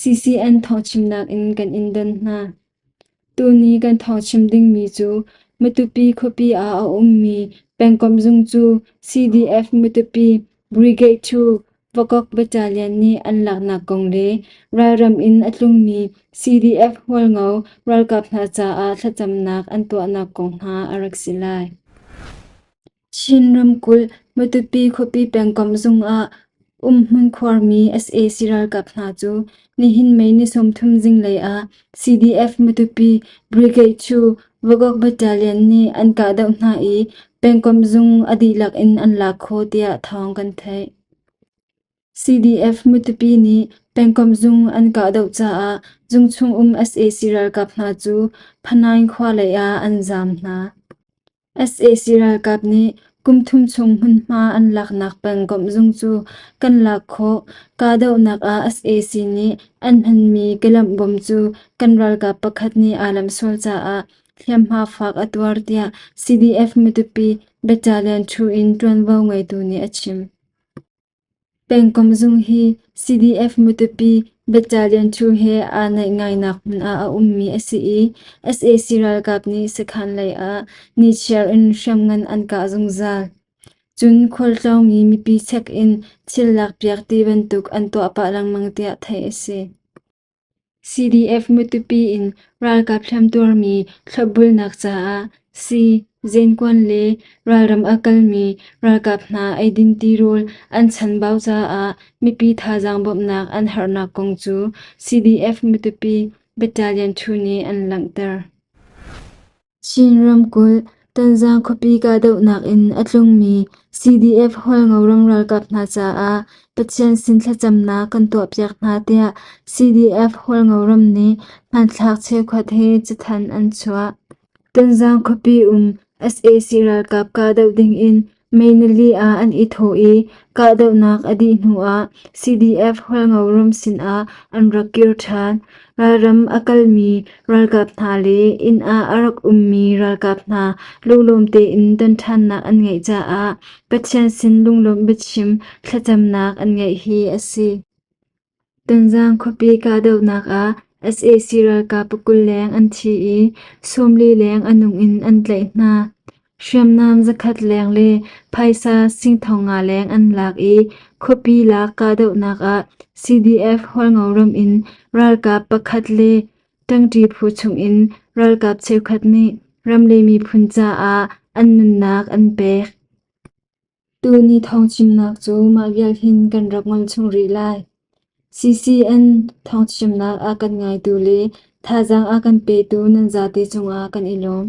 CCN thawngchimnak in kan in don hna. Tuni kan thawngchim dingmi cu Matupi khuapi ah a ummi pengkomh zung cu CDF Matupi Brigade 2 Vakok Battalion nih an laknak kong le ralram in a tlungmi CDF Hualngo ralkap hna caah thlacamnak an tuahnak kong hna a rak si lai. Chin ramkulh Matupi khuapi pengkomh zung ah umhmun khuarmi sac ralkap hna cu nihin May ni 30 zinglei ah CDF Matupi Brigade 2 Vagok Battalion nih an kahdoh hna i pengkomh zung a dihlak in an lak khawh tiah thawng kan theih. CDF Matupi nih pengkomh zung an kahdoh caah zung chung um sac ralkap hna cu Phanaing khua lei ah an zaam hna. Sac ralkap nih kum thum chung hmunhma an laknak pengkomh zung cu kan lak khawh. Kahdohnak ah sac nih an hmanmi kelamh bom cu kan ralkap pakhat nih aa lamh sual caah hliamhma fak a tuar tiah CDF Matupi Battalion 2 in ṭuanvo ngeitu nih a chim. Pengkomh zung hi CDF Matupi Battalion 2 he aa naih ngainak hmun ah a ummi a si i sac ralkap nih sakhan lei ah nichiar in hriamngan an kah zungzal. Cun khualtlawngmi mipi check in thil lakpiak ti bantuk an tuah pah lengmang tiah theih a si. CDF Matupi in ralkap hliamtuarmi thlopbulnak caah sii, zenkuan le ralram a kalmi ralkap hna eidin tirawl an chanbau caah mipi thazaang bawmhnak an herhnak kong cu CDF Matupi Battalion 2 nih an langhter. Chin ramkulh, Tonzang khuapi kahdohnak in a tlungmi CDF Hualngo ram ralkap hna caah Pathian sin thlacamnak kan tuahpiak hna tiah CDF Hualngo ram nih hmanthlak cheukhat he cathanh an chuah. Tonzang khuapi um sac ralkap kahdoh dingin May nili ah an i thawh i kahdohnak a dih hnuah CDF Hualngo ram sinah an rak kir ṭhan. Ralram a kalmi ralkap hna le inn ah a rak ummi ralkap hna lunglawm tein ton ṭhannak an ngeih caah Pathian sin lunglawmh biachim thlacamnak an ngeih hi a si. Tonzang khuapi kahdohnak ah sac ralkap 20 leng an thi i 40 leng a nung in an tlaih hna. Hriamnam zakhat leng le phaisa sing thong nga leng an lak i khuapi lak kahdohnak ah CDF Hualngo ram in ralkap pakhat le ṭangṭi phu chungin ralkap cheukhat nih ram le miphun caah an nunnak an pek. Tuni thawngchimnak cu mah vial hin kan rak ngol chung rih lai. CCN thawngchimnak a kan ngaitu le thazaang a kan petu nan zate cungah kan i lawm.